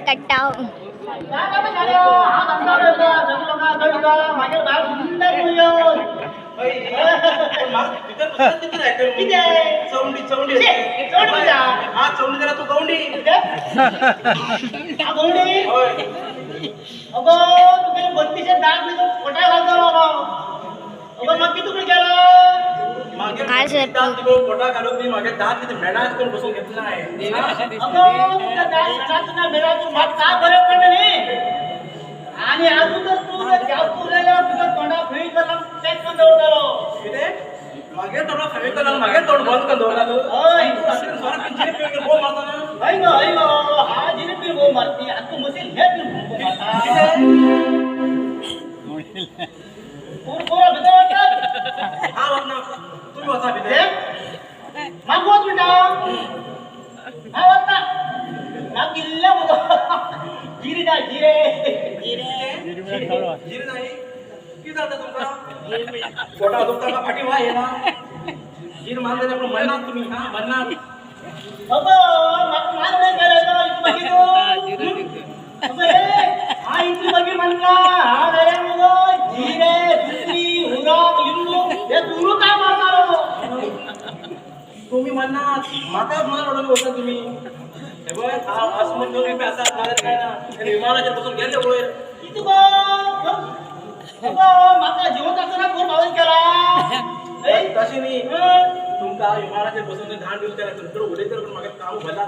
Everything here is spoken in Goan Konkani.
काडटा हांव. चवंडी चवंडी हा चवंडी जरा तू गवंडी. गवंडी अगो तुगे बत्तीशे दाग पोटा घालतलो अगो मग किती तुकडे केला काय सर पोटा घालून मी मागे दात किती मेणात कोण बसून घेतला आहे. अगो तुझ्या दात तुझ्या मेणात तू मात का बरं पडलं नाही. आणि अजून जर तू जर जास्त उलयल्यावर तुझ्या तोंडा फेरी करला पॅक करून दवरतलो. कितें मागे तोंडा फेरी करला मागे तोंड बंद करून दवरला. हय जिरे पिवन बोंब मारता ना. हय गो हय गो हा जिरे पिवन बोंब मारती आतां मशीन हे पिवन बोंब मारता. पूर भितर वतात. हा वतना तुमी वचा भितर. म्हाका वच म्हणटा हा वता म्हाका इल्लें मुगो जिरे जाय जिरे जिरे जिरे नाही कितें जाता तुमकां पोटा दुखता का फाटी वाय येना जीर मारले जाल्यार पूण मरनात तुमी. हा मरनात. अगो म्हाका मारलें गेलें मागीर अगो हा इतली मागीर म्हणटा हा जाल्यार मुगो जिरे दुसरी हुराक लिंबू हे तुरू काय मारतालो. तुमी मरनात म्हाका मार उडोवन वता तुमी. हे पळय हांव आसमंत 2 रुपया आसात नाजाल्यार काय ना विमानाचेर बसून गेले वयर. कितें गो अगो म्हाका जिवंत आसतना कोण पावस केला. तशें न्ही तुमकां विमानाचेर बसून धाड दिवचें तुमचे कडेन उलयतलो पूण म्हाका काम भरलां.